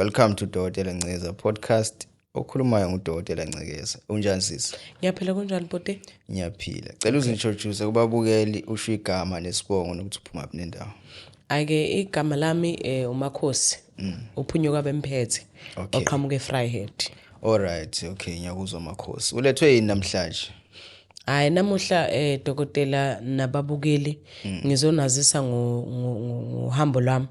Welcome to Dokotela Ncikeza podcast. Okhulumayo nguDokotela Ncikeza. Unjani, sisi? Ngiyaphila, kunjani, bhuti? Ngiyaphila. Cela uzintroduce kubabukeli, usho igama nesibongo nokuthi uphuma phi nendawo. Ake igama lami uMakhosi. Uphunyuka bemphethe. Oqhamuka eVryheid. All right, okay, ngiyakuzwa, Makhosi. Ulethwe yini namhlanje? Hayi, namuhla dokotela nababukeli, ngizonazisa ngohambo lwami.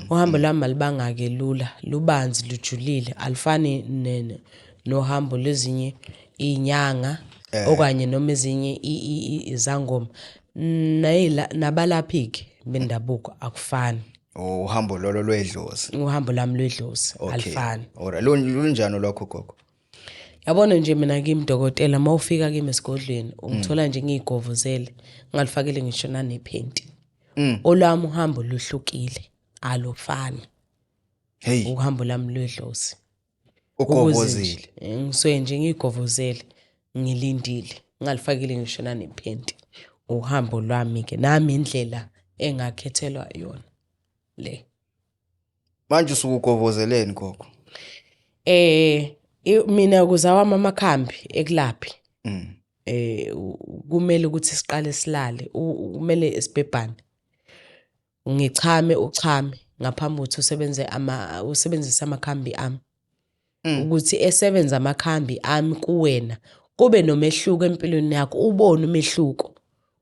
Uhambo lwami alibanga ke lula, lubanzi, lujulile, alifani nohambo lezinye inyanga okanye noma ezinye izangoma. Nayila nabalaphi ke bendabuko akufani. Oh, uhambo lolo lwedlozi. Uhambo lwami lwedlozi alifani. All right. Lunjani lwakho, gogo? Yabona nje mina kimi, dokotela, mawufika kimi esigodlweni ungithola nje ngiyigovozele, ngalifakile ngisho nanephenti. Olwami uhambo luhlukile, alufani. Uhambo lami lwedlozi. Ukuze Ugovozile. nje, ngisuke nje ngiyigovozele, ngilindile, ngalifakile ngisho nanephenti. Uhambo lwami ke nami, indlela engakhethelwa yona le. Manje usuke ugovozeleni, gogo? Mina ukuze awami amakhambi ekulaphi kumele ukuthi siqale silale, kumele sibhebhane, ngichame, uchame ngaphambi ukuthi usebenze ama usebenzise amakhambi ami, ukuthi esebenza amakhambi ami kuwena kube nomehluko empilweni yakho, ubone umehluko.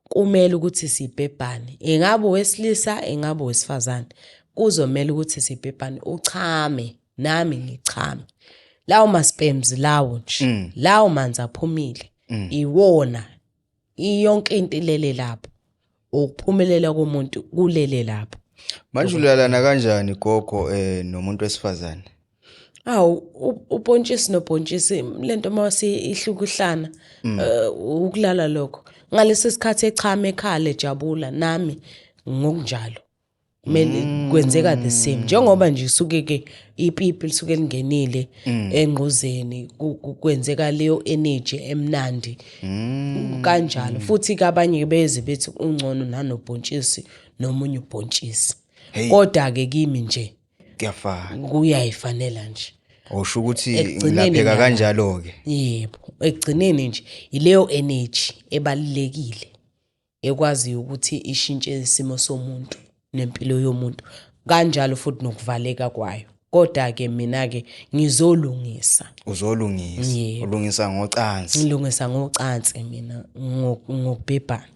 Kumele ukuthi sibhebhane, ingabe owesilisa, ingabe owesifazane, kuzomela ukuthi sibhebhane, uchame nami ngichame. Lawo ma-sperms lawo nje, lawo manzi aphumile, iwona yonke into ilele lapho, ukuphumelela komuntu kulele lapho. Manje ulalana kanjani, gogo, nomuntu wesifazane? Awu, ubhontshisi nobhontshisi, lento mase ihlukuhlana, ukulala lokho. Ngalesi sikhathi echama, ekhala, ejabula, nami ngokunjalo kumele kwenzeka the same, njengoba nje isuke ke ipipi lisuke lingenile engquzeni, kwenzeka leyo energy emnandi kanjalo. Futhi ke abanye beze bethi ungcono nanobhontshisi nomunye ubhontshisi. Hey. Kodwa ke kimi nje Kuyafana. Kuyayifanela nje. Usho ukuthi Ekugcineni ngilapheka ngiyalapha. kanjalo ke. Yebo, ekugcineni nje ileyo energy ebalulekile ekwaziyo ukuthi ishintshe isimo somuntu nempilo yomuntu, kanjalo futhi nokuvaleka kwayo. Kodwa ke mina ke ngizolungisa. Uzolungisa. Yebo. Ulungisa ngocansi. Ngilungisa ngocansi mina, ngokubhebhana.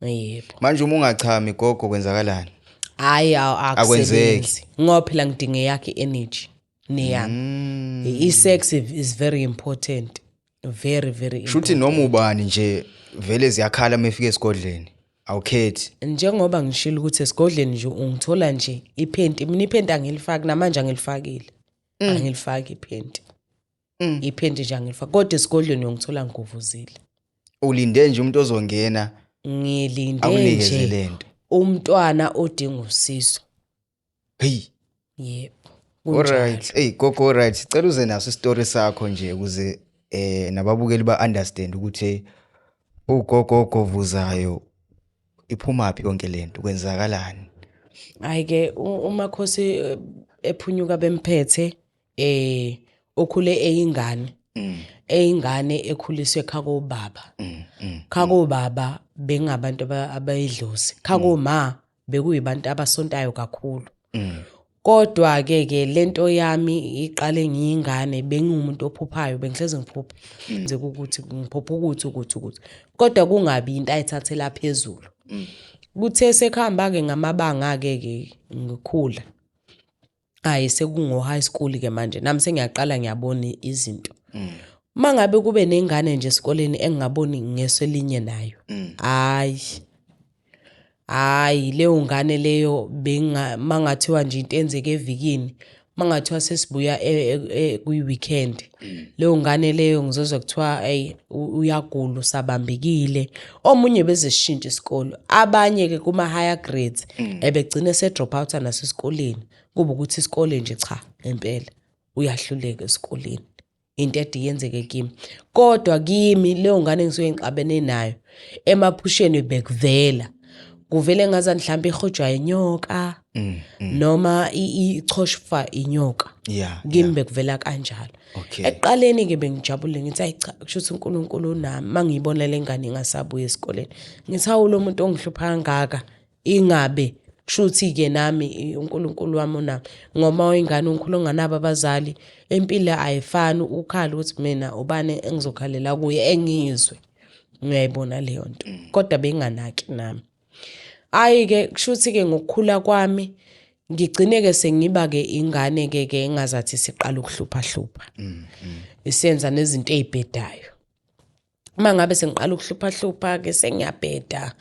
Yebo. Manje uma ungachami, gogo, kwenzakalani? Hayi, Akwenzeki. akusebenzi ngoba phela ngidinga eyakhe energy neyami. I-sex is very important, very very Shuthi noma ubani nje vele ziyakhala uma efika esigodleni. Awukhethi. Njengoba ngishilo ukuthi esigodleni nje ungithola nje iphenti, mina iphenti angilifaki, namanje angilifakile, angilifaki iphenti. Iphenti nje angilifaki, kodwa esigodlweni uyongithola ngigovozile. Ulinde nje umuntu ozongena Ngilinde akunikeze nje lento. umntwana odinga usizo. Hey. Yebo, kunjalo. Alright. Hey gogo, alright. Sicela uze naso isitori sakho nje ukuze nababukeli ba understand ukuthi ugogo ogovuzayo iphuma phi yonke lento, kwenzakalani. Hayi ke, uMakhosi ephunyuka bemphethe, okhule eyingane, eyingane ekhuliswe khako baba. Khako baba bengabantu abayidlozi, khako ma bekuyibantu abasontayo kakhulu. Kodwa ke lento yami iqale ngiyingane, bengiwumuntu ophuphayo, bengihleze ngiphupha nje ukuthi ngiphupha ukuthi ukuthi, kodwa kungabi into ayithathela phezulu. Kuthe sekuhamba ke ngamabanga ke ngikhula, hayi, sekungo high school ke manje, nami sengiyaqala ngiyabona izinto. Mangabe kube nengane nje esikoleni engingaboni ngeso elinye nayo, hayi hayi, leyo ngane leyo benga mangathiwa nje into enzeke evikini, mangathiwa sesibuya kwi-weekend, leyo ngane leyo ngizozwa kuthiwa ey, uyagula, usabambekile. Omunye bezeshintsha isikolo, abanye ke kuma higher grades ebegcine se drop out nasesikoleni, kuba ukuthi isikole nje cha, ngempela uyahluleka esikoleni. Into ede yenzeke kimi, kodwa kimi leyo ngane engisuke ngixabene nayo emaphusheni bekuvela. Kuvele ngazani mhlawumbe ihojwa inyoka noma ichoshwa inyoka. Kimi bekuvela kanjalo. Ekuqaleni ke bengijabule, ngithi ayi cha, kusho ukuthi uNkulunkulu unami. Mangiyibona lengane ingasabuya esikoleni, ngithi hawu, lo muntu ongihlupha kangaka, ingabe kushuthi ke nami uNkulunkulu wami unami, ngoba ingane ungikhula onganabo abazali, impilo ayifani, ukhala ukuthi mina ubani engizokhalela kuye engizwe, ngiyayibona leyo nto, kodwa benganaki nami. Ayi ke, kushuthi ke ngokukhula kwami ngigcine ke sengiba ke ingane ke engazathi siqala ukuhlupha hlupha, isenza nezinto ezibhedayo. Uma ngabe sengiqala ukuhlupha hlupha ke, sengiyabheda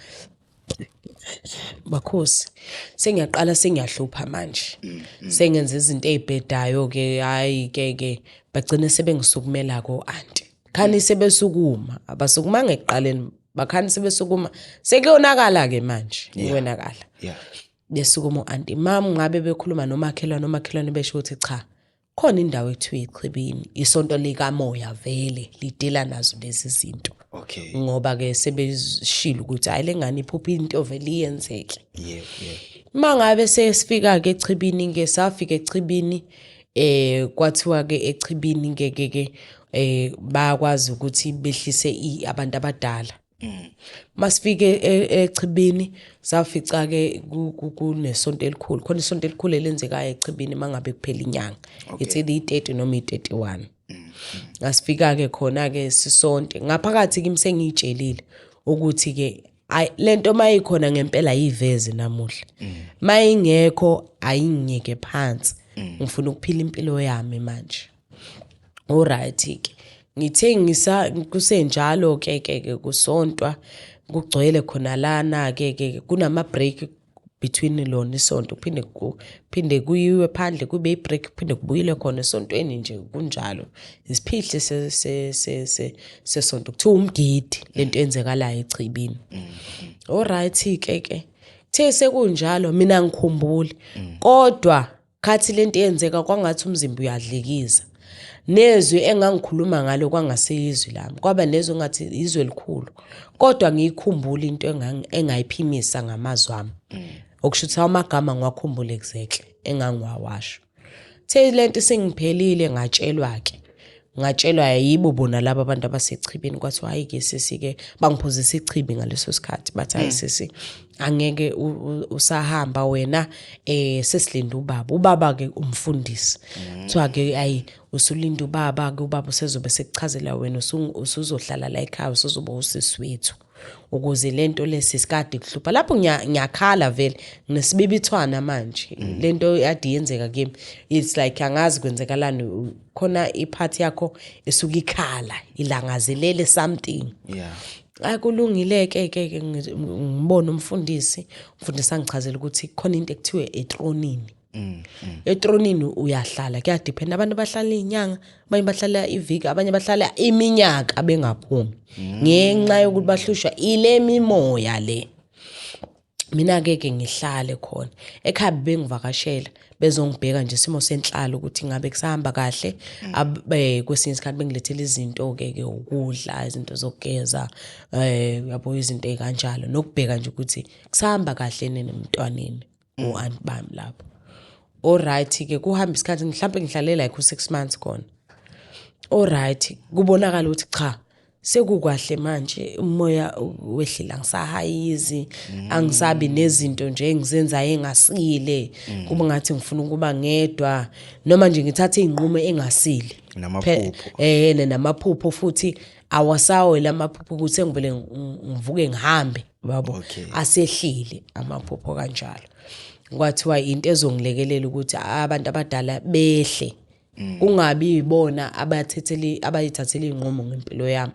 bakhosi, sengiyaqala sengiyahlupha manje, sengenza izinto ezibhedayo ke. Hayi ke bagcine sebengisukumela ko auntie, khani sebesukuma, abasukumanga ekuqaleni, bakhani sebesukuma, sekuyonakala ke manje, kuyonakala. Besukuma u-auntie mam, ngabe bekhuluma nomakhelwane, omakhelwane besho ukuthi cha, khona indawo ekuthiwa iChibini, isonto likamoya vele lidila nazo lezi zinto. Ngoba ke sebeshilo ukuthi hayi, lengane iphupha into vele iyenzeke. Yebo yebo Mangabe sesifika ke eChibini ke, safika eChibini, kwathiwa ke eChibini ke bayakwazi ukuthi behlise abantu abadala. Masifike eChibini, safica ke kunesonto elikhulu khona, isonto elikhulu elenzekayo eChibini mangabe kuphela inyanga, it's either i-30 noma i-31. Ngasifika ke khona ke sisonte ngaphakathi kimi, sengiyitshelile ukuthi ke ay, lento mayikhona ngempela ayiveze namuhla, mayingekho ayingiyeke phansi, ngifuna ukuphila impilo yami manje. Alright ke, ngithe ngisa kusenjalo ke kusontwa, kugcwele khona lana ke kunama break between lona isonto, kuphinde kuphinde kuyiwe phandle, kube i-break, kuphinde kubuyele khona esontweni nje, kunjalo isiphihli sesonto, kuthiwa umgidi lento eyenzekalayo eChibini. Alright ke kuthe sekunjalo, mina ngikhumbule, kodwa khathi lento eyenzeka kwangathi umzimba uyadlikiza, nezwi engangikhuluma ngalo kwangaseyizwi lami, kwaba nezwi ngathi izwe elikhulu, kodwa ngiyikhumbula into engayiphimisa ngamazwi ami, okusho ukuthi amagama ngiwakhumbule exactly engangiwawasho. The lento sengiphelile, ngatshelwa ke, ngatshelwa yibo bona laba abantu abasechibini, kwathiwa hayi ke sisi ke, bangiphuzisa ichibi ngaleso sikhathi, bathi hayi sisi, angeke usahamba wena, sesilinda ubaba. Ubaba ke umfundisi, kuthiwa ke ayi, usulinda ubaba ke, ubaba usezobe sekuchazela wena, usuzohlala la ekhaya, usuzoba usisi wethu, ukuze lento lesisikade kuhlupha lapho. Ngiyakhala vele, nginesibibithwana manje, lento yade yenzeka kimi, it's like angazi kwenzekalani, khona iphathi yakho esuka ikhala ilangazelele something. Akulungile ke ngibona umfundisi, umfundisi angichazela ukuthi khona into ekuthiwe etronini. Etronini uyahlala, kuyadependa, abantu bahlala iy'nyanga, abanye bahlala iviki, abanye bahlala iminyaka bengaphumi ngenxa yokuthi bahlushwa ile mimoya le. Mina-ke ke ngihlale khona ekhaya, bengivakashela bezongibheka nje isimo senhlalo ukuthi ngabe kusahamba kahle. Kwesinye isikhathi bengilethela izinto-ke ke ukudla, izinto zokugeza, yabo, izinto ey'kanjalo, nokubheka nje ukuthi kusahamba kahle nini emntwaneni, o-anti bami lapho. Alright ke, kuhamba isikhathi, mhlampe ngihlale like u-6 months khona. Alright, kubonakala ukuthi cha, sekukahle manje, umoya wehlile, angisahayizi, angisabi nezinto nje engizenzayo engasile, kuba ngathi ngifuna ukuba ngedwa noma nje ngithathe iy'nqumo engasile. Namaphupho. Namaphupho futhi awasawo lamaphupho ukuthi sengivele ngivuke ngihambe, yabo. Asehlile amaphupho kanjalo. Kwathiwa into ezongilekelela ukuthi abantu abadala behle, kungabi yibona abathetheli abayithathela iy'nqumo ngempilo yami,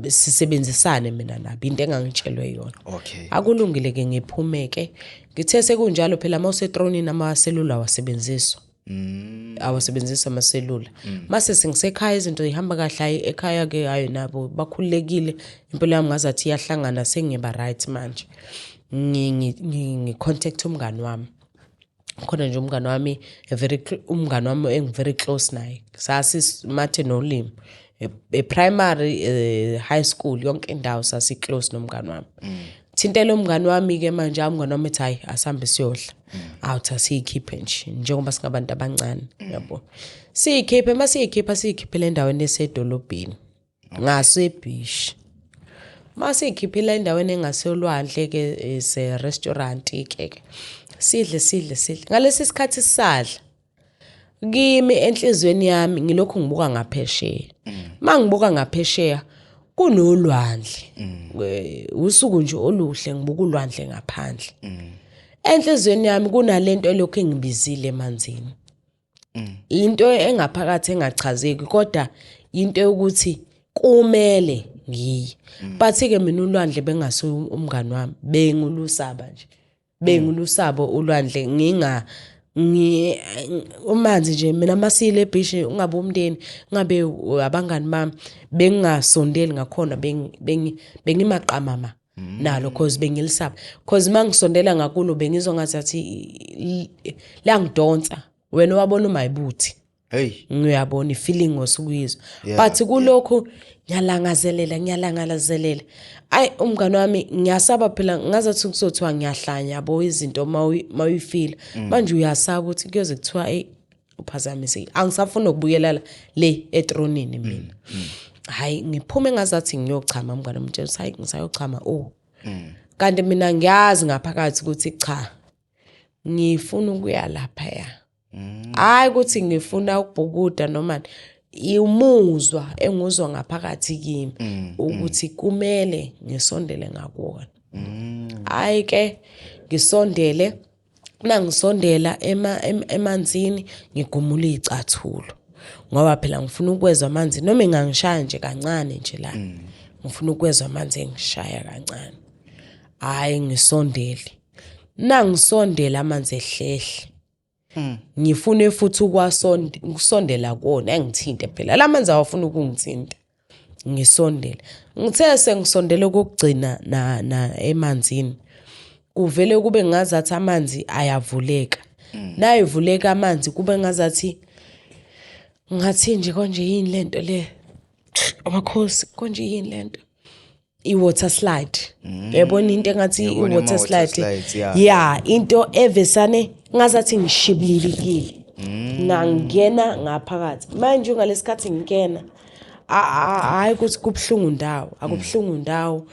sisebenzisane mina nabo, into engangitshelwe yona. Akulungile ke, ngiphume ke. Ngithe sekunjalo phela, uma usetronini amaselula awasebenziswa, awasebenzisa amaselula. Mase sengisekhaya, izinto zihamba kahle, hayi ekhaya ke, hayi nabo bakhululekile, impilo yami ngazathi iyahlangana, sengiba right manje. Ngi-contact umngani wami khona nje, umngani wami, a very umngani wami engi-very close naye, sasimathe nolimi e-primary, high school, yonke indawo sasi-close nomngani wami. Thintela umngani wami-ke manje, umngani wami ethi hhayi asihambe siyodla. Awuthi asiyikhiphe nje njengoba singabantu abancane, yabo. Siyikhiphe, uma siyikhipha siyikhiphele endaweni esedolobheni ngasebhishi. Uma siyikhiphela endaweni engasolwandle-ke ese-restaurant-ke ke, sidle sidle sidle. Ngalesi sikhathi sisadla, kimi enhliziyweni yami ngilokhu ngibuka ngaphesheya. Uma ngibuka ngaphesheya kunolwandle. Usuku nje oluhle ngibuka ulwandle ngaphandle. Enhliziyweni yami kunalento elokhu ingibizile emanzini. Into engaphakathi engachazeki kodwa into yokuthi kumele ngiye. But-ke mina ulwandle bengasuye umngani wami, bengilusaba nje. Bengilusaba ulwandle nginga ngi umanzi nje mina masiyile ebhishi ungabe umndeni ngabe abangani bami bengingasondeli ngakhona bengimaqamama nalo cause bengilisaba cause mangisondela ngakulo bengizwa ngathi liyangidonsa wena wabona umayibuthi. Hey, ngiyabona i-feeling osukuyizwa. Yeah, But kulokhu ngiyalangazelela ngiyalangazelela. Ayi umngani wami ngiyasaba phela ngazathi kuzothiwa ngiyahlanya yabo izinto mawuyifila. Manje uyasaba ukuthi kuyoze kuthiwa ey uphazamiseke. Angisafuni ukubuyela le etronini mina. Hayi ngiphume ngazathi ngiyochama umngani wami ngitshela ukuthi hayi ngisayochama oh. Kanti mina ngiyazi ngaphakathi ukuthi cha ngifuna ukuya laphaya. Hayi ukuthi ngifuna ukubhukuda noma umuzwa enguzwa ngaphakathi kimi ukuthi kumele ngisondele ngakuwona. Hayi ke ngisondele, nangisondela emanzini ngigumula iy'cathulo ngoba phela ngifuna ukwezwa amanzi noma engangishaya nje kancane nje la. Ngifuna ukwezwa amanzi engishaya kancane. Hhayi ngisondele, nangisondela amanzi ehlehle. Ngifune futhi ukusondela kuwona engithinte phela la manzi awafuni ukungithinta. Ngisondele, ngithe sengisondele okokugcina na emanzini kuvele kube ngazathi amanzi ayavuleka. Nayivuleka amanzi kube ngazathi ngathi nje konje yini lento le, amakhosi konje yini lento, i-water slide. Uyabona into engathi Ngiyabona i-water ama-water slide. slides, yeah. Yeah, into evesane ngazathi ngishibilikile. Ngangena ngaphakathi. Manje ngalesikhathi ngingena hayi ukuthi kubuhlungu ndawo, akubuhlungu ndawo.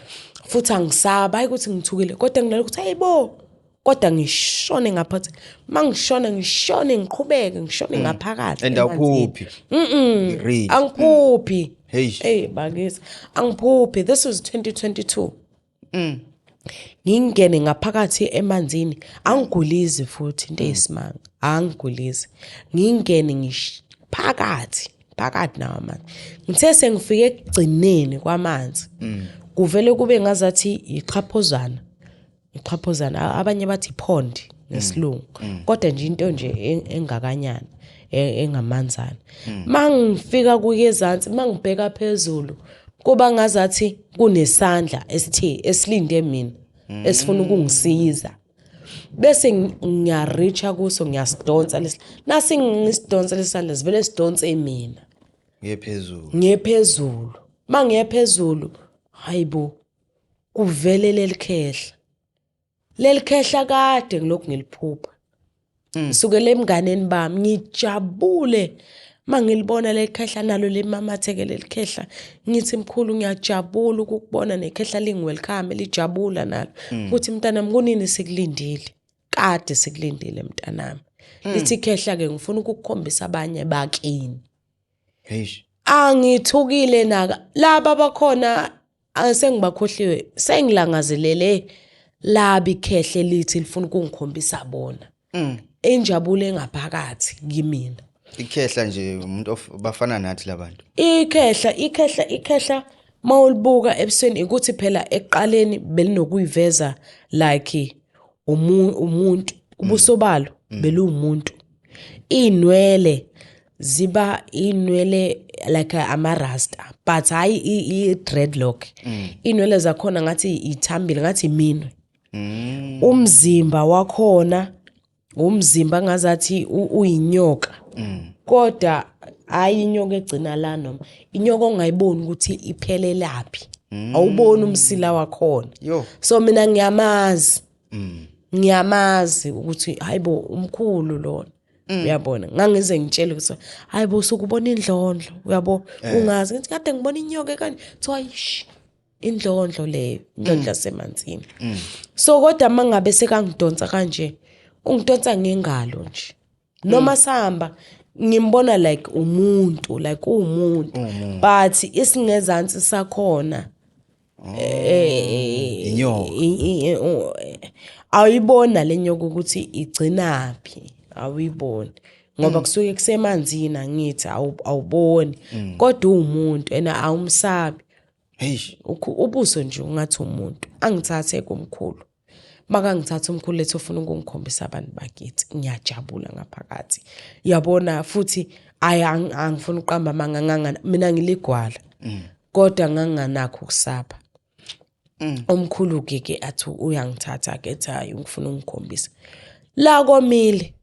Futhi angisaba, hayi ukuthi ngithukile, kodwa nginalo ukuthi hayibo. Kodwa ngishone ngaphakathi. Mangishona ngishone ngiqhubeke ngishone ngaphakathi. And awuphuphi. Really? Angiphuphi. Hey. Hey bakithi, angiphuphi. This was 2022. Ngingene ngaphakathi emanzini, angigulizi futhi into eyisimanga. Angigulizi. Ngingene ngiphakathi, phakathi nawo amanzi. Ngithe sengifike ekugcineni kwamanzi. Kuvele kube ngazathi iqhaphozana. Iqhaphozana abanye bathi pond ngesilungu. Kodwa nje into nje engakanyana engamanzana. Mangifika kuyezansi mangibheka phezulu kuba ngazathi kunesandla esithe esilinde mina esifuna ukungisiza. Bese ngiyareacha kuso ngiyasidonsa lesi. Nasi ngisidonsa lesandla sivele sidonse mina. Ngiye phezulu. Ngiye phezulu. Mangiye phezulu hayibo kuvele leli khehla. Leli khehla kade ngilokhu ngiliphupha. Kusukela emnganeni bami ngijabule mangilibona leli khehla nalo limamatheke leli khehla. Ngithi mkhulu ngiyajabula ukukubona nekhehla lingi-welcome lijabula nalo. Kuthi mntanami kunini sikulindile? Kade sikulindile mntanami. Lithi khehla ke ngifuna ukukukhombisa abanye bakini. Hey. Angithukile naka laba bakhona sengibakhohliwe sengilangazelele labi khehle lithi lifuna ukungikhombisa bona. Injabulo engaphakathi kimina. Ikhehla nje umuntu bafana nathi labantu. Ikhehla ikhehla ikhehla mawulibuka ebusweni ukuthi phela ekuqaleni belinokuyiveza like umuntu ubuso balo beluwumuntu. Inwele ziba inwele like ama-rasta but hayi i-dreadlock. Inwele zakhona ngathi ithambile ngathi iminwe. Umzimba wakhona umzimba ngazathi uyinyoka. Kodwa hayi inyoka egcina la noma inyoka ongayiboni ukuthi iphelelaphi. Awuboni umsila wakhona. Yo. So mina ngiyamazi. Ngiyamazi ukuthi hayibo, umkhulu lona. Uyabona, ngangize ngitshele ukuthi hayibo, usukubona indlondlo, uyabo, ungazi ngithi kade ngibona inyoka kanje, kuthiwa ish, indlondlo leyo, indlondlo yasemanzini. So kodwa mangabe sekangidonsa kanje, ungidonsa ngengalo nje, noma sihamba ngimbona like umuntu, like uwumuntu, but isingezansi sakhona Inyoka. Awuyibona le nyoka ukuthi igcinaphi, awuyiboni ngoba kusuke kusemanzini, angithi awuboni, kodwa uwumuntu and awumsabi. Hey. Ubuso nje ungathi umuntu. Angithathe kumkhulu, makangithatha umkhulu lethu ufuna ukungikhombisa abantu bakithi, ngiyajabula ngaphakathi, yabona. Futhi ayi, angifuni ukuqamba amanga, mina ngiligwala, kodwa nganginganakho ukusaba. Omkhulu ke athi uyangithatha ke, ethi hayi, ngifuna ungikhombisa la komile,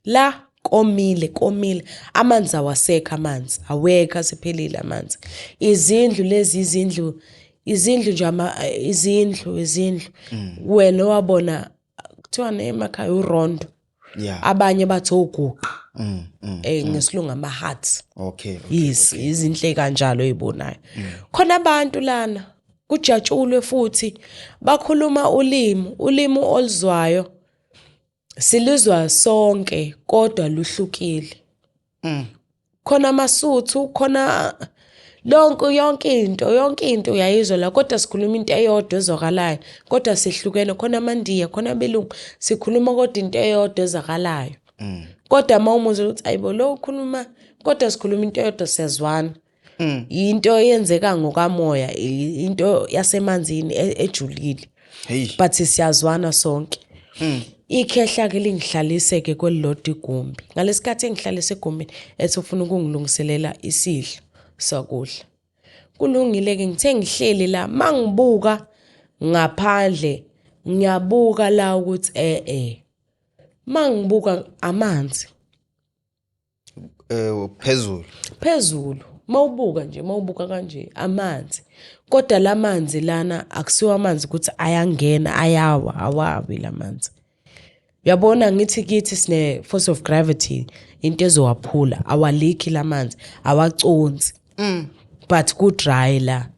la komile, komile, amanzi awasekho, amanzi awekho, asephelile amanzi. Izindlu lezi, izindlu, izindlu nje, izindlu, izindlu wena wabona kuthiwa emakhaya urondo. Abanye bathi oguqa, ngesilungu ama-huts. Yes, izinhle kanjalo oyibonayo. Khona abantu lana kujatshulwe futhi bakhuluma ulimi, ulimi oluzwayo siluzwa sonke kodwa luhlukile. Khona amaSuthu, khona lonke, yonke into, yonke into uyayizwa la, kodwa sikhuluma into eyodwa ezwakalayo, kodwa sihlukene. Khona amaNdiya, khona abelungu, sikhuluma kodwa into eyodwa ezwakalayo. Kodwa uma umuzwa ukuthi ayibo, lo ukhuluma, kodwa sikhuluma into eyodwa, siyazwana. Into eyenzeka ngokamoya, into yasemanzini ejulile. Hey. But siyazwana sonke. Ikhehla ke lingihlalise ke kwelilodwa igumbi. Ngalesikhathi engihlalise egumbini, ethi ufuna ukungilungiselela isidlo sokudla. Kulungile ke, ngithe ngihleli la, mangibuka ngaphandle, ngiyabuka la ukuthi mangibuka amanzi Phezulu. Phezulu, mawubuka nje, mawubuka kanje amanzi, kodwa lamanzi lana akusiwo amanzi ukuthi ayangena, ayawa, awawi lamanzi. Uyabona, ngithi kithi sine force of gravity, into ezowaphula, awalikhi lamanzi, awaconsi, but ku dry la,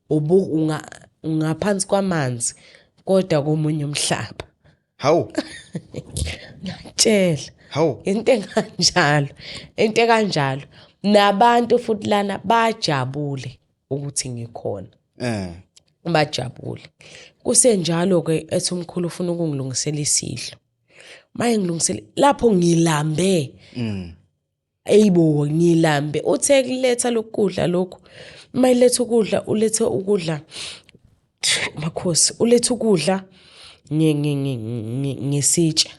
ubu unga ngaphansi kwamanzi kodwa komunye umhlaba. Hawu. Ngiyakutshela. Hawu. Into enkanjalo, into ekanjalo, nabantu futhi lana bajabule ukuthi ngikhona. Bajabule. Kusenjalo ke, ethi umkhulu ufuna ukungilungisela isidlo. Maye ngilungisele lapho, ngilambe. Eyibo, ngilambe. Uthe kuletha lokudla lokhu, mayiletha ukudla, ulethe ukudla, makhosi, ulethe ukudla ngesitsha,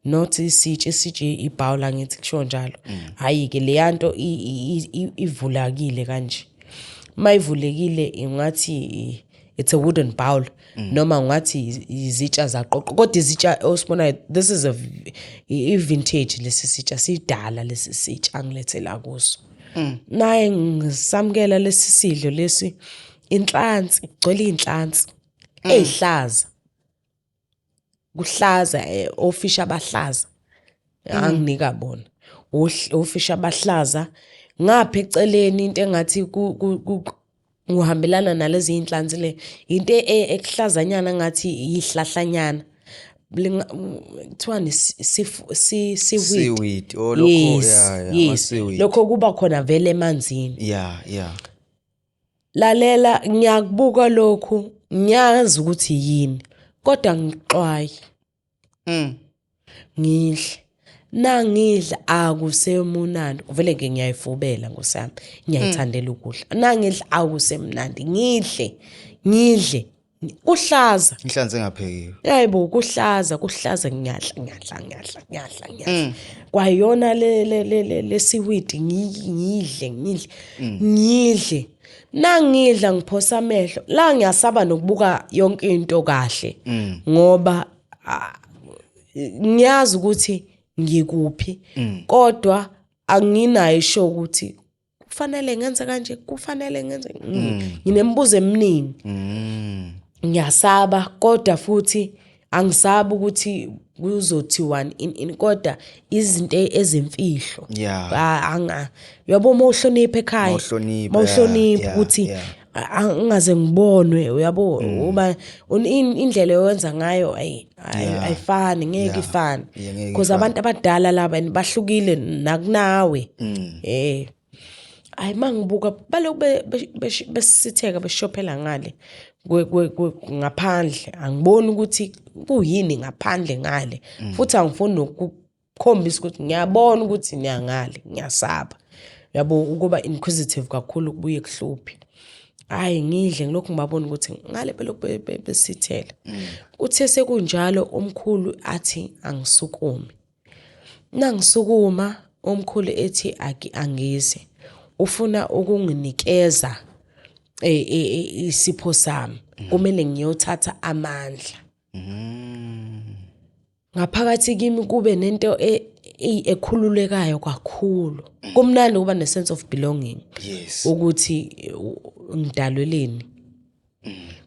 not isitsha, isitsha ibhawula, ngithi kusho njalo. Hhayi ke, leya nto ivulakile kanje, mayivulekile ingathi it's a wooden bowl, noma ungathi izitsha zaqoqo, kodwa izitsha osibonayo, this is a i-vintage, lesi sitsha sidala, lesi sitsha angilethela kuso. Naye ngisamukela lesi sidlo lesi, inhlansi, kugcwele iy'nhlansi ey'hlaza, kuhlaza, ofishi abahlaza anginika bona, ofishi abahlaza. Ngapha eceleni into engathi kuhambelana nalezi iy'nhlansi le, into ekuhlazanyana ngathi iyihlahlanyana, kuthiwani, seaweed. Seaweed. Oh, lokho. Yes. Yeah, Yes. ama-seaweed. Lokho kuba khona vele emanzini. Lalela, ngiyakubuka lokhu, ngiyazi ukuthi yini, kodwa ngixwayi. Ngidle, nangidla akusemunandi vele ke, ngiyayifubela nkosami, ngiyayithandela ukudla. Nangidla akusemnandi, ngidle, ngidle kuhlaza. Inhlanzi engaphekiwe. Hayibo, kuhlaza, kuhlaza, ngiyadla, ngiyadla, ngiyadla, ngiyadla, ngiyadla kwayona le seaweed, ngidle, ngidle, ngidle. Nangidla ngiphosa amehlo la, ngiyasaba nokubuka yonke into kahle, ngoba ngiyazi ukuthi ngikuphi, kodwa anginayo isho ukuthi Kufanele ngenze kanje, kufanele ngenze. Nginemibuzo eminingi. Ngiyasaba, kodwa futhi angisabi ukuthi kuzothiwani in in, kodwa izinto ezimfihlo. Ah, uyabo, uma uhlonipha ekhaya, Mawuhlonipha, mawuhlonipha ukuthi angaze ngibonwe, uyabo, uba indlela owenza ngayo ayifani, ngeke ifane. Yeah, ngeke Because ifane. abantu abadala laba and bahlukile nakunawe. Hayi, mangibuka baloku besitheka, beshophela ngale ngaphandle, angiboni ukuthi kuyini ngaphandle ngale, futhi angifuni nokukhombisa ukuthi ngiyabona ukuthi niyangale, ngiyasaba, yabo, ukuba inquisitive kakhulu kubuye kuhluphe. Hayi, ngidle ngilokhu ngibabona ukuthi ngale belokhu besithela. Kuthe sekunjalo, umkhulu athi angisukume. Nangisukuma, umkhulu ethi angize, ufuna ukunginikeza isipho sami, kumele ngiyothatha amandla. Ngaphakathi kimi kube nento ekhululekayo kakhulu. Kumnandi ukuba ne-sense of belonging, ukuthi ngidalweleni.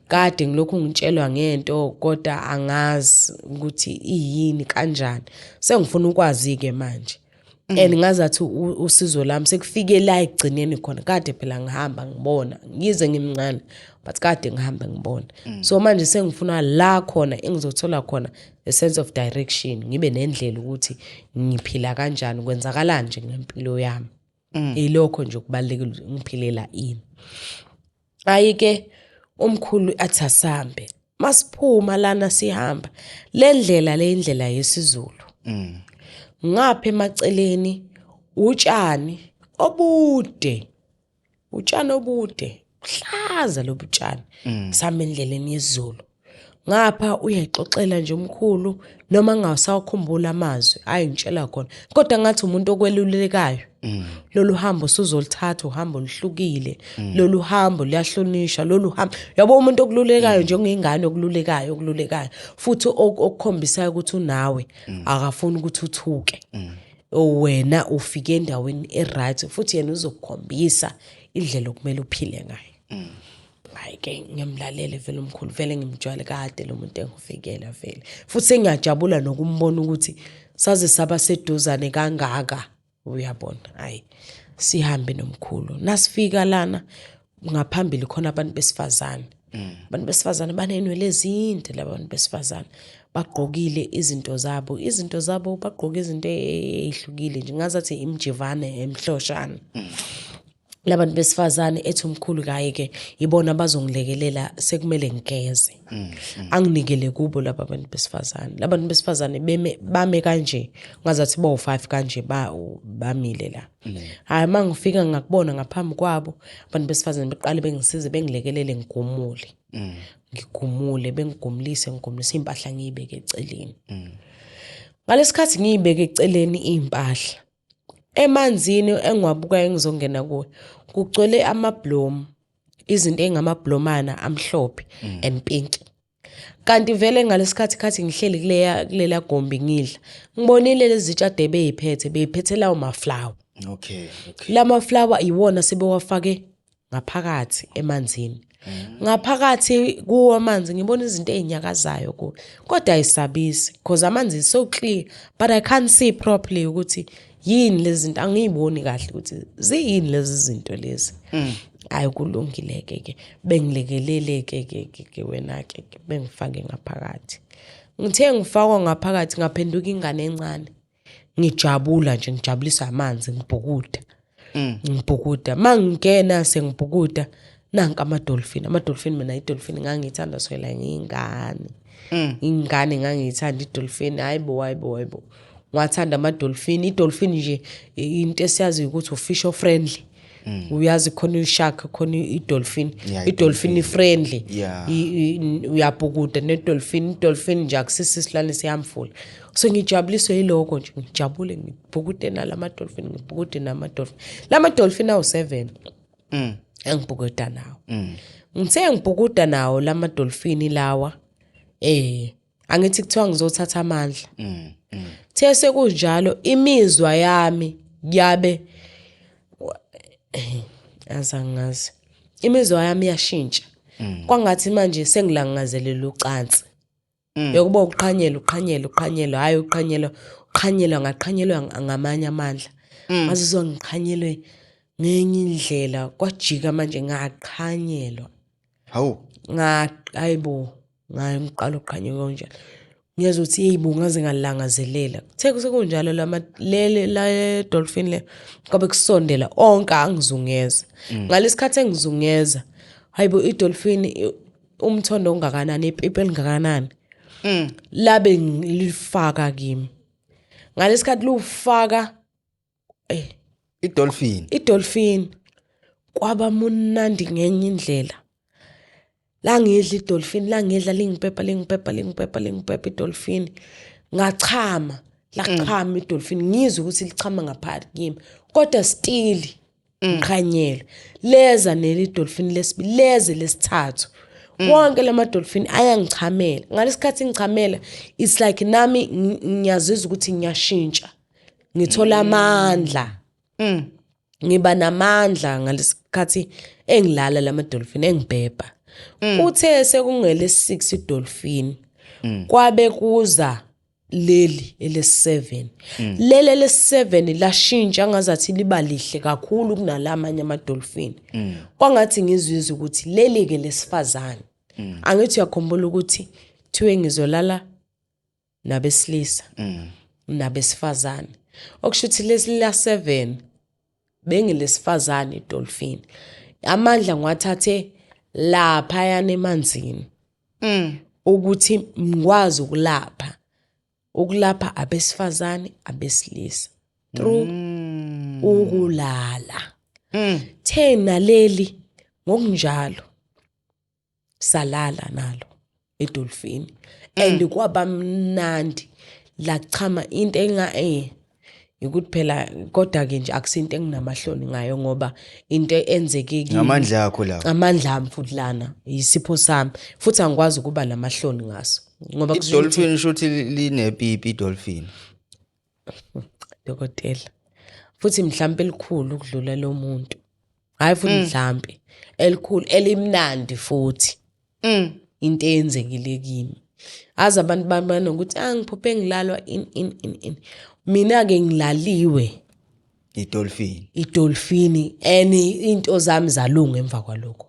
Kade ngilokhu ngitshelwa ngento, kodwa angazi ukuthi iyini, kanjani. Sengifuna ukwazi-ke manje, and ngazathi usizo lami sekufike la ekugcineni khona. Kade phela ngihamba ngibona, ngize ngimncane, but kade ngihamba ngibona. So manje sengifuna la khona engizothola khona a sense of direction, ngibe nendlela ukuthi ngiphila kanjani, kwenzakalani nje ngempilo yami. Ilokho nje okubalulekile, ukuthi ngiphilela ini. Hayi-ke, umkhulu athi asambe. Masiphuma lana sihamba le ndlela, le indlela yesiZulu, ngapha emaceleni utshani obude, utshani obude, buhlaza lobu tshani. Sihamba endleleni yesiZulu, ngapha uyayixoxela nje umkhulu, noma ngingasawakhumbula amazwi ayingitshela khona, kodwa ngathi umuntu okwelulekayo. Lolu hambo usuzoluthatha, uhambo oluhlukile lolu hambo, luyahlonishwa lolu hambo, yabo, umuntu okululekayo njengengane, okululekayo, okululekayo futhi okukhombisayo ukuthi unawe, akafuni ukuthi uthuke. Wena ufike endaweni e-right, futhi yena uzokukhombisa indlela okumele uphile ngayo. Hayi ke, ngiyamlalela vele umkhulu, vele ngimjwayele kade lo muntu engifikela vele, futhi sengiyajabula nokumbona ukuthi saze saba seduzane kangaka, uyabona. Hayi, sihambe nomkhulu. Nasifika lana ngaphambili, khona abantu besifazane. Abantu besifazane banenwele ezinde. Laba bantu besifazane bagqokile izinto zabo, bagqoke izinto ey'hlukile nje, ngazathi imjivane emhloshana. Labantu besifazane, ethi umkhulu, kaye-ke ibona bazongilekelela, sekumele ngigeze, anginikele kubo laba bantu besifazane. Labantu besifazane beme, bame kanje, ngazathi bawu-five kanje, bamile la. Hhayi, uma ngifika ngakubona ngaphambi kwabo abantu besifazane, beqale bengisize, bengilekelele ngigumule, ngigumule, bengigumulise, ngigumulise iy'mpahla, ngiyibeke eceleni. Ngalesikhathi ngiyibeke eceleni iy'mpahla, emanzini engiwabukayo engizongena kuwo kugcwele amablomu, izinto ey'ngamablomana amhlophe and pink. Kanti vele ngalesikhathi khathi ngihleli kulela gumbi ngidla, ngibonile lezi zitsha ade beyiphethe, beyiphethe lawo ma-flower. Lama flower iwona sebewafake ngaphakathi emanzini. Ngaphakathi kuwo amanzi ngibona izinto ey'nyakazayo kuwo, kodwa ayisabisi because amanzi is so clear, but I can't see properly ukuthi yini lezi zinto, angiyiboni kahle ukuthi ziyini lezi zinto lezi. Hayi, kulungile-ke ke, bengilekelele-ke ke ke ke wena-ke ke, bengifake ngaphakathi. Ngithe ngifakwa ngaphakathi, ngaphenduka ingane encane, ngijabula nje, ngijabulisa amanzi, ngibhukuda, ngibhukuda. Mangingena sengibhukuda, nanka ama-dolphin, ama-dolphin. Mina i-dolphin ngangiyithanda sukela ngiyingane, ingane ngangiyithanda i-dolphin. Hayi bo, hayi bo, hayi bo, ngiwathanda ama-dolphin. I-dolphin nje into esiyaziyo ukuthi u-fish friendly, uyazi, khona i-shark, khona i-dolphin. I-dolphin i-friendly. Uyabhukuda ne-dolphin. I-dolphin nje akusisi isilwane siyamfula, so ngijabuliswe yilokho nje, ngijabule, ngibhukude nalama-dolphin, ngibhukude nama-dolphin. Lama-dolphin awu-7 engibhukuda nawo. Ngithe ngibhukuda nawo lama-dolphin lawa, angithi kuthiwa ngizothatha amandla. The sekunjalo, imizwa yami yabe Azangazi. Imizwa yami iyashintsha. Kwangathi manje sengilangazelela ucansi. Yokuba uqhanyelwa, uqhanyelwa, uqhanyelwa, hhayi uqhanyelwa, uqhanyelwa, ngaqhanyelwa ngamanye amandla. Ngazizwa ngiqhanyelwe ngenye indlela, kwajika manje ngaqhanyelwa. Hawu. Nga hayibo, ngiqala ukuqhanyelwa kanjalo. Ngiyezwa ukuthi hey bo, ngaze ngalangazelela. Kuthe sekunjalo lama lele la dolphin le kwabe kusondela onke angizungeza. Ngalesikhathi engizungeza, hayibo, idolphin umthondo ongakanani, ipipi elingakanani. Labe ngilifaka kimi. Ngalesikhathi lufaka Idolphin. Idolphin kwaba munandi ngenye indlela. La ngidla idolphin, la ngidla lingipepa, lingipepa, lingipepa, lingipepa idolphin. Ngachama, lachama idolphin, ngizwe ukuthi lichama ngaphakathi kimi. Kodwa still ngiqhanyelwe. Leza neli dolphin lesibili, leze lesithathu. Wonke lama dolphin ayangichamela. Ngalesikhathi ngichamela, it's like nami ngiyazizwa ukuthi ngiyashintsha. Ngithola amandla. Ngiba namandla ngalesikhathi engilala lama dolphin engibhebha. Uthe sekungele 6 idolphin, kwabe kuza leli ele7. Leli ele7 lashintsha, ngazathi liba lihle kakhulu kunalamanye ama dolphin. Kwangathi ngizwizwa ukuthi leli ke lesifazane. Angithi uyakhumbula ukuthi thiwe ngizolala nabesilisa nabesifazane, okusho ukuthi lesi la 7 bengilesifazane idolphin. Amandla ngiwathathe laphayana emanzini ukuthi ngikwazi ukulapha abesifazane, abesilisa through ukulala. Thena leli ngokunjalo salala nalo edolfini and kwaba mnandi, lachama into enga ukuthi phela, kodwa ke nje akusinto enginamahloni ngayo ngoba into enzeke kimi. Ngamandla akho lawo. Amandla ami futhi lana isipho sami, futhi angikwazi ukuba namahloni ngaso ngoba kusho ukuthi- Idolphin shuthi linepipi idolphin. Dokotela, futhi mhlambe elikhulu ukudlula lo muntu, hayi futhi mhlambe elikhulu elimnandi futhi. Into eyenzekile kimi, aze abantu banokuthi ah, ngiphuphe ngilalwa in in in in, mina ke ngilaliwe Idolphin. Idolfini, and into zami zalunga emva kwalokho.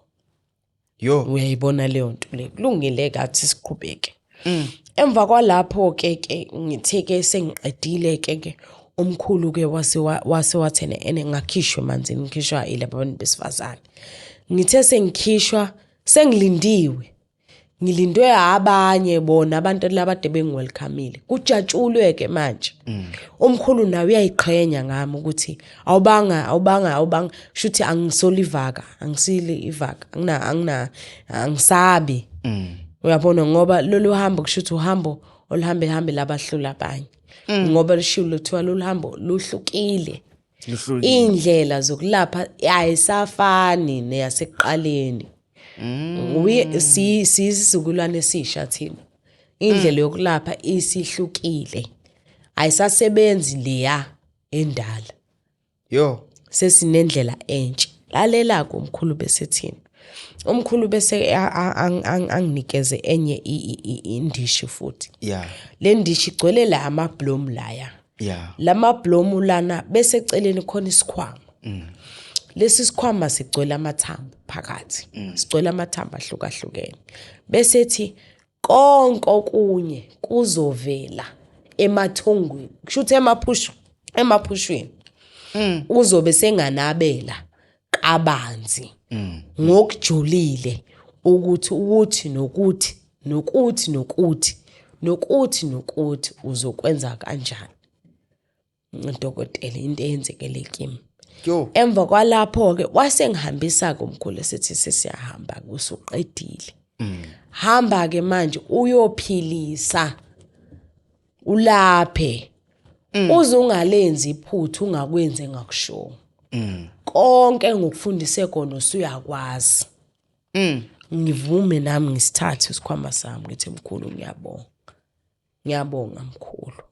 Yo. Uyayibona leyo nto le, kulungile kathi siqhubeke. Emva kwalapho ke ngithe ke sengiqedile ke umkhulu ke wase wathene ene ngakhishwa emanzini, ngikhishwa ilabo abantu besifazane. Ngithe sengikhishwa, sengilindiwe, ngilindwe abanye bona abantu labade bengiwelcomile, kujatshulwe ke manje. Umkhulu nawe uyayiqhenya ngami ukuthi awubanga, awubanga, awubanga, shuthi angisolivaka, angisili ivaka, angina angina angisabi. Uyabona, ngoba lolu hambo kushuthi uhambo oluhambe hambe labahlula abanye, ngoba lishiwo kuthiwa lolu hambo luhlukile. Luhlukile. Indlela zokulapha ayisafani neyasekuqaleni. We si sisizukulwane esisha thina, indlela yokulapha isihlukile, ayisasebenzi leya endala. Yo. Sesinendlela entsha. Lalela kumkhulu, bese thina umkhulu bese anginikeze enye indishi futhi. Le ndishi igcwele la amablomu laya. Lamablomu lana, bese eceleni khona isikhwama. Lesi sikhwama sigcwele amathambo phakathi, sigcwele amathambo ahlukahlukene. Bese ethi konke okunye kuzovela emathongweni, kusho ukuthi emaphushweni uzobe senganabela kabanzi ngokujulile ukuthi nokuthi nokuthi nokuthi nokuthi nokuthi uzokwenza kanjani. Dokotela, into eyenzekele kimi. Yo. Emva kwalapho-ke wase ngihambisa-ke umkhulu, esithi sesiyahamba, usuqedile, hamba-ke manje uyophilisa, ulaphe, uze ungalenzi iphutha, ungakwenzi engakushoyo. Konke engikufundise kona usuyakwazi. Ngivume nami, ngisithathe isikhwama sami, ngithi mkhulu ngiyabonga, ngiyabonga mkhulu.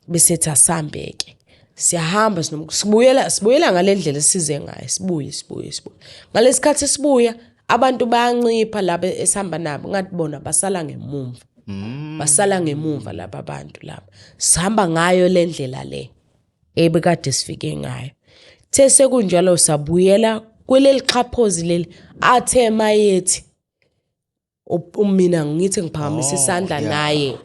Bese ethi asambe-ke. Siyahamba sibuyela ngalendlela esize ngayo, sibuye sibuye sibuye. Ngalesikhathi sibuya abantu bayancipha laba esihamba nabo, ngathi bona basala ngemumva. Basala ngemumva laba bantu laba. Sihamba ngayo le ndlela le ebekade sifike ngayo. The sekunjalo sabuyela kuleli xhaphozi leli athe mayethi mina ngithi ngiphakamisa isandla naye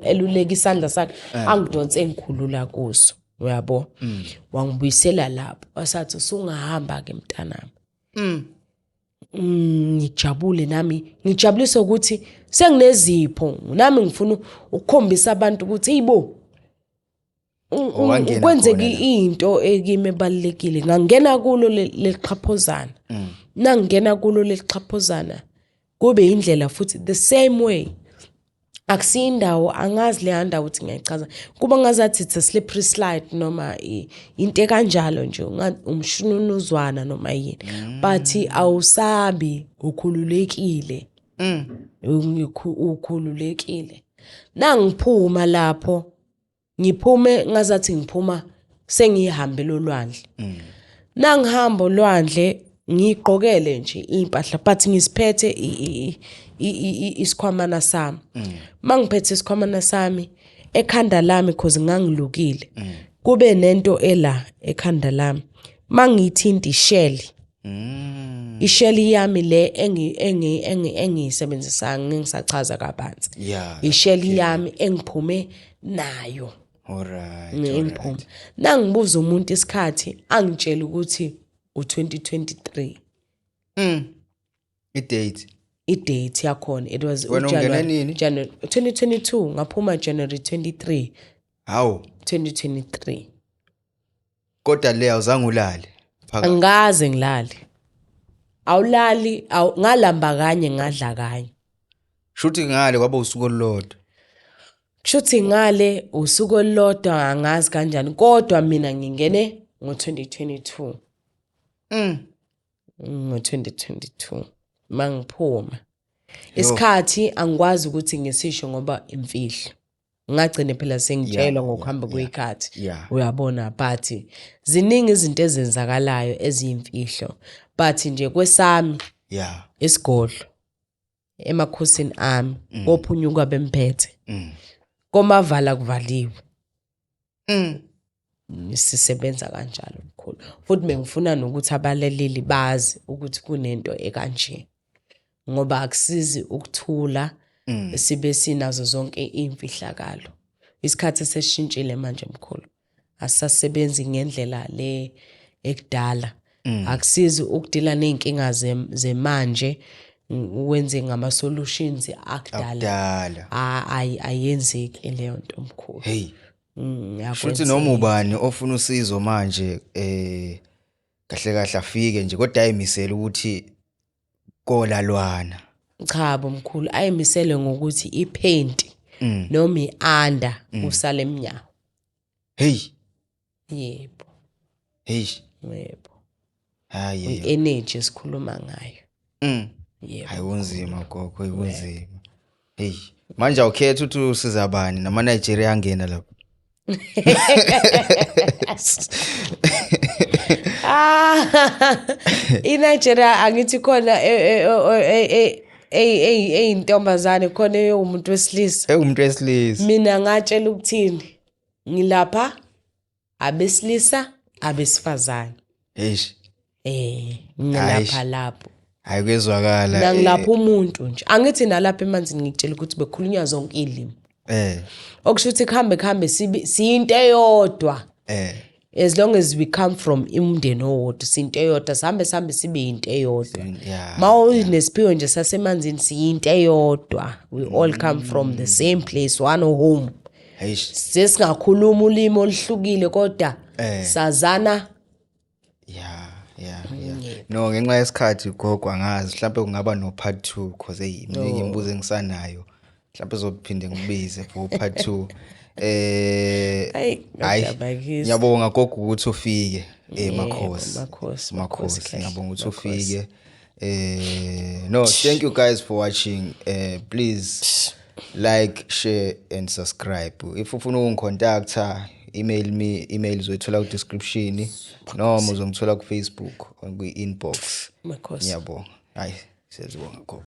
eluleka isandla sakhe, angidonse engikhulula kuso, uyabo. Wangibuyisela lapho, wasathi usungahamba ke mntanami. Ngijabule nami, ngijabulisa ukuthi senginezipho nami, ngifuna ukukhombisa abantu ukuthi eyibo, Wangena kwenzeka khona la. into ekimi ebalulekile. Ngangena kulo lelixhaphozana. Nangena kulo lelixhaphozana kube indlela futhi the same way. Akusiyo indawo, angazi leya ndawo ukuthi ngiyayichaza, kuba ngazathi it's a slippery slide noma into ekanjalo nje, umshununuzwana noma yini, but awusabi, ukhululekile. Ukhululekile. Nangiphuma lapho, ngiphume ngazathi ngiphuma sengihambele olwandle. Nangihamba olwandle ngigqokele nje impahla, but ngisiphethe isikhwamana sami. Mangiphethe isikhwamana sami ekhanda lami, cause ngangilukile, kube nento ela ekhanda lami, mangithinta ishell, ishell yami le engiyisebenzisayo, ngingisachaza kabanzi, ishell yami engiphume nayo. Engiphuma nangibuza umuntu isikhathi, angitshela ukuthi u-2023. I-date. I-date yakhona it was Wena ungene uJanuary nini? January 2022, ngaphuma January 23 Hawu. 2023. Kodwa le awuzange ulale phakathi? Angikaze ngilale. Awulali, ngalamba kanye, ngadla kanye. Shuthi ngale kwaba usuku olulodwa. Kushuthi ngale usuku olulodwa, angazi kanjani, kodwa mina ngingene ngo-2022. Ngo-2022 mangiphuma, isikhathi angikwazi ukuthi ngisisho ngoba imfihlo, ngagcine phela sengitshelwa ngokuhamba kwey'khathi. Uyabona, but ziningi izinto ezenzakalayo eziyimfihlo, but nje kwesami isigodlo emakhosini ami, kophunyuka bemphethe, komavala kuvaliwe. Sisebenza kanjalo mkhulu, futhi bengifuna nokuthi abalaleli bazi ukuthi kunento ekanje, ngoba akusizi ukuthula sibe sinazo zonke iy'mfihlakalo. Isikhathi sesishintshile manje mkhulu, asisasebenzi ngendlela le ekudala. Akusizi ukudila ney'nkinga zemanje wenze ngama-solutions akudala. Akudala. Ayenzeki leyo nto mkhulu. Hey. Shuthi Akwenzeki. Noma ubani ofuna usizo manje, kahle kahle afike nje, kodwa ayimisele ukuthi kolalwana. Cha bo mkhulu, ayimisele ngokuthi iphenti noma i-under usale emnyango. Hey. Yebo. Hey. Yebo. Hayi. I-energy esikhuluma ngayo. Yebo. Hayi, kunzima gogo, kunzima. Hey, manje awukhetha ukuthi usiza bani, nama Nigeria angena lapho? Ah, iNigeria angithi khona eyintombazane, khona eyumuntu wesilisa. Ewumuntu wesilisa. Mina ngatshela ukuthini, ngilapha abesilisa, abesifazane. Eish. Ngilapha lapho. Hayi, kuyezwakala. Mina ngilapha umuntu nje. Angithi nalapha emanzini ngikutshela ukuthi bekhulunywa zonke iy'limi, okusho ukuthi kuhambe kuhambe siyinto eyodwa. As long as we come from umndeni owodwa, siyinto eyodwa, sihambe sihambe sibe yinto eyodwa. Ma unesiphiwo nje sasemanzini, siyinto eyodwa. We all come from the same place, one home. Eish. Sesingakhuluma ulimi oluhlukile, kodwa sazana. Yeah. No, ngenxa yesikhathi gogo, angazi, mhlawumbe kungaba no part 2, because hey, miningi imibuzo engisanayo. Mhlawumbe uzophinde ngikubize for part 2. Hayi, Hayi, ngiyabakisa. ngiyabonga gogo ukuthi ufike, Yebo, makhosi. Makhosi, makhosi, Makhosi, kahle, ngiyabonga ukuthi makhosi. ufike. No, thank you guys for watching. Please like, share and subscribe. If ufuna ukungicontacta, Email me, email uzoyithola ku description noma uzongithola ku Facebook kwi inbox. Makhosi. Ngiyabonga. Hayi, siyazibonga gogo.